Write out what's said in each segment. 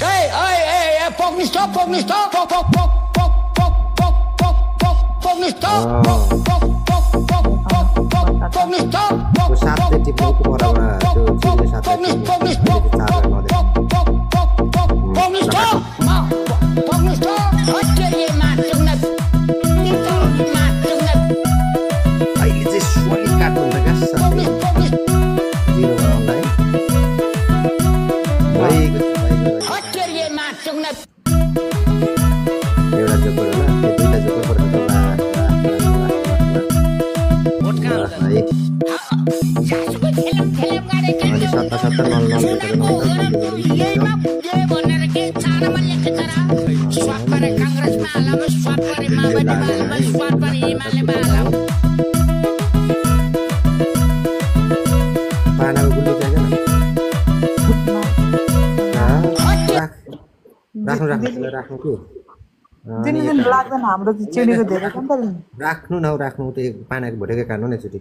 Hey, hey, hey, hey, stop, stop, stop. त्यो सातले टिप्नुको बराबर त्यो चिडीले सातले अहिले चाहिँ सोली काट्नु हुन्छ क्या साथै जिरो बनाउँदा है एउटा जोकर होला त्यो दुईटा जोकर पर्छ अनि 77 नल पानाको गुल्ली चाहिएन राख्नु कि लाग्दैन हाम्रो चिडीको धेरै छ नि त राख्नु त्यो पानाको भोटेकै काट्नु न एकचोटि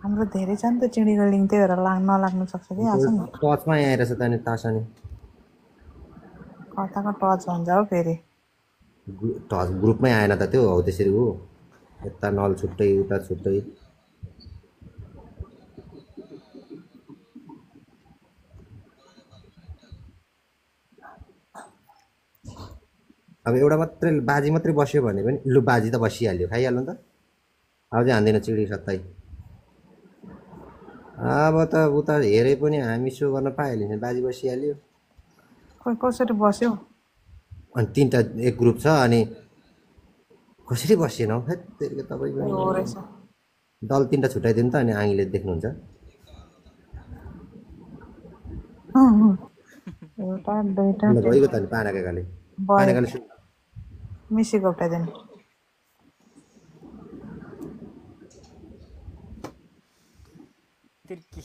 हाम्रो धेरै छ नि त चिडीको लिङ त्यही भएर नलाग्नु सक्छ कि आसन टचमा आइरहेछ त नि तासानी कताको टच भन्छ हो फेरि टच ग्रुपमै आएन त त्यो हौ त्यसरी हो यता नल छुट्टै उता छुट्टै अब एउटा मात्रै बाजी मात्रै बस्यो भने पनि लु बाजी त बसिहाल्यो खाइहाल्नु त अब चाहिँ हान्दैन चिडी सत्तै अब त उता हेरे पनि हामी सो गर्न पाइहाल्यो बाजी बसिहाल्यो खोइ कसरी बस्यो अनि तीनटा एक ग्रुप छ अनि कसरी बसेन हौ त्यसले तपाईको दल तीनटा छुटाइदिनु त अनि आङीले देख्नुहुन्छ एउटा दुईटा गएको त नि पानाकाले मिसी गोप्टाइदिनु तिर्की